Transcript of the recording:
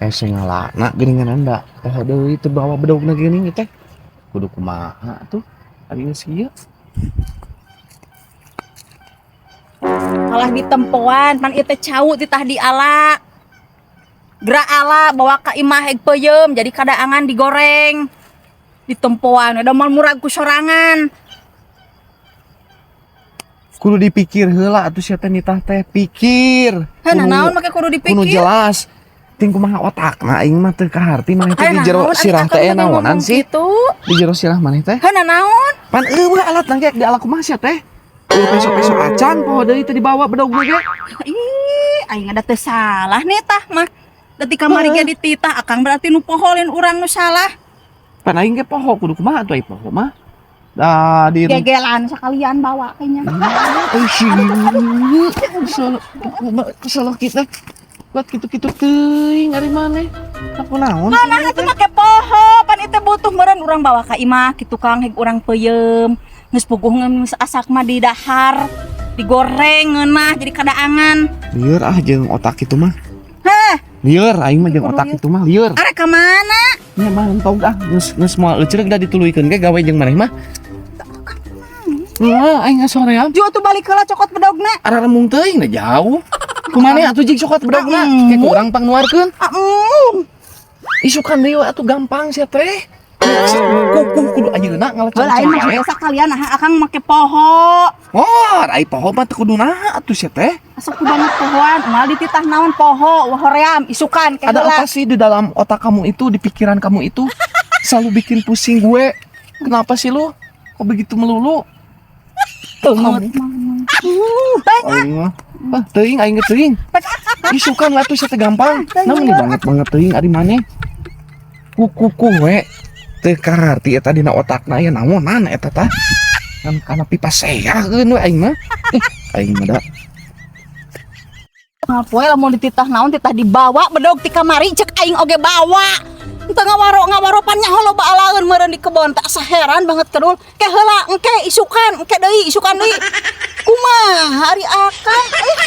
Hese ngalana geuningan da poho deui teu bawa bedogna geuning teh. Kudu kumaha tuh ari geus kieu. Kalah ditempoan pan ieu teh cau titah diala. Gerak ala bawa ka imah heg peuyeum jadi kadaangan digoreng. Ditempoan da moal murag ku sorangan. Kudu dipikir heula atuh sia teh nitah teh pikir. Heh, naon make kudu dipikir? Kudu jelas. Ting kumaha otakna aing mah teu kaharti maneh teh di jero sirah teh aya naonan sih? Di jero sirah maneh teh. Heh, naon? Pan eueuh alat nangge di ala kumaha sia teh? Eueuh peso-peso acan poho deui teh dibawa bedogna ge. Ih, aing ada teu salah nih tah mah. Detik kamari ge dititah akang berarti nu poho lain urang nu salah. Pan aing ge poho kudu kumaha atuh ai poho mah. Da di gegelan sekalian bawa kayaknya. Kesel, kesel kita. Buat kitu-kitu teuing ari maneh. Aku naon? Nah, itu make poho, pan itu butuh meureun urang bawa ka imah kitu Kang heg urang peuyeum. Geus puguh geus asak mah di dahar, digoreng ngeunah jadi kadaangan. Lieur ah jeung otak itu mah. Heh, Lieur aing mah jeung otak itu mah lieur. Arek ka mana? Nya mah entog ah geus geus moal euceureuh da dituluykeun ge gawe jeung maneh mah. Heeh, aing ngasoream. Ju atuh balik heula cokot bedogna. Araremung teuing da jauh. Kumaha atuh jig cokot bedogna? Ke kurang pangnuarkeun. Embung. Isukan deui we atuh gampang sia teh. Kuku kudu ayeuna ngalecong. Heula aing mah biasa kalian nah akang make poho. Oh, ai poho mah teu kudu naha atuh sia teh. Asa ku banget pohoan, moal dititah naon poho, hoream isukan ke Ada heula. apa sih di dalam otak kamu itu, di pikiran kamu itu selalu bikin pusing gue. Kenapa sih lu? Kok begitu melulu? Kamu. Aing mah. Ah, teuing aing ge teuing. Isukan lah tuh sia teh gampang. Nah, meni banget banget teuing ari maneh. Kuku we. Teu kaharti eta dina otakna aya naonan eta tah. Kan kana pipaseakeun we aing mah. Ih, aing mah da. Poe lamun dititah naon titah dibawa bedog ti kamari cek aing oge bawa. Entah ngawaro ngawaro pan nyaho loba alaeun meureun di kebon tak heran banget kedul. Ke heula engke isukan, engke deui isukan deui. Kumaha ari akang? Eh.